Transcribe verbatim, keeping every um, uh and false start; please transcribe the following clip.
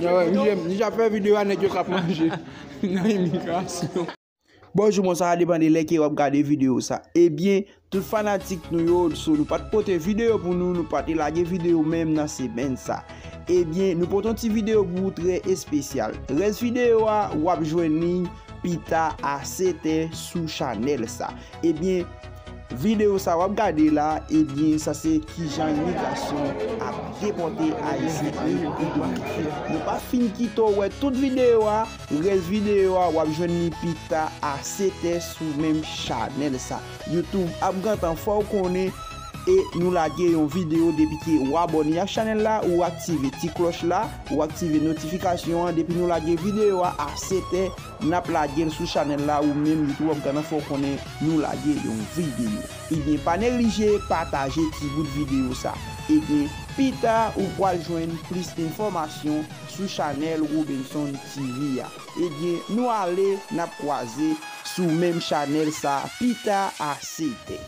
Yo, m j-, m j ap fè videyo a nèg yo k ap manje nan imigrasyon. Bonjou, bonswa, sa depann de lè ke w ap gade videyo sa. Ebyen, tout fanatik nou yo, so nou pa t pote videyo pou nou, nou pa te lage videyo menm nan semèn sa. Ebyen, nou pote yon ti videyo pou ou trè espesyal. Rès videyo a, w ap jwenn li pita a sèt è sou chanèl sa. Ebyen, videyo sa w ap gade la, ebyen, sa se kijan imigrasyon ap depòte Ayisyen e Domiken. Nou pa fin kite w wè tout videyo a, rès videyo a, w ap jwenn li pita a sèt è sou menm chanèl sa. YouTube ap gentan fè w konnen e nou lage yon videyo depi ke w abòne ak chanèl la, ou aktive ti klòch la, ou aktive notifikasyon an, depi nou lage videyo a a sèt è, n ap lage l sou chanèl la, ou menm YouTube ap gentan fè w konnen nou lage yon videyo. Ebyen, pa neglije pataje ti bout videyo sa. Ebyen, pita ou pral jwenn plis enfòmasyon sou chanèl Robinson T V a. Ebyen, nou ale, n ap kwaze sou menm chanèl sa pita a sèt è.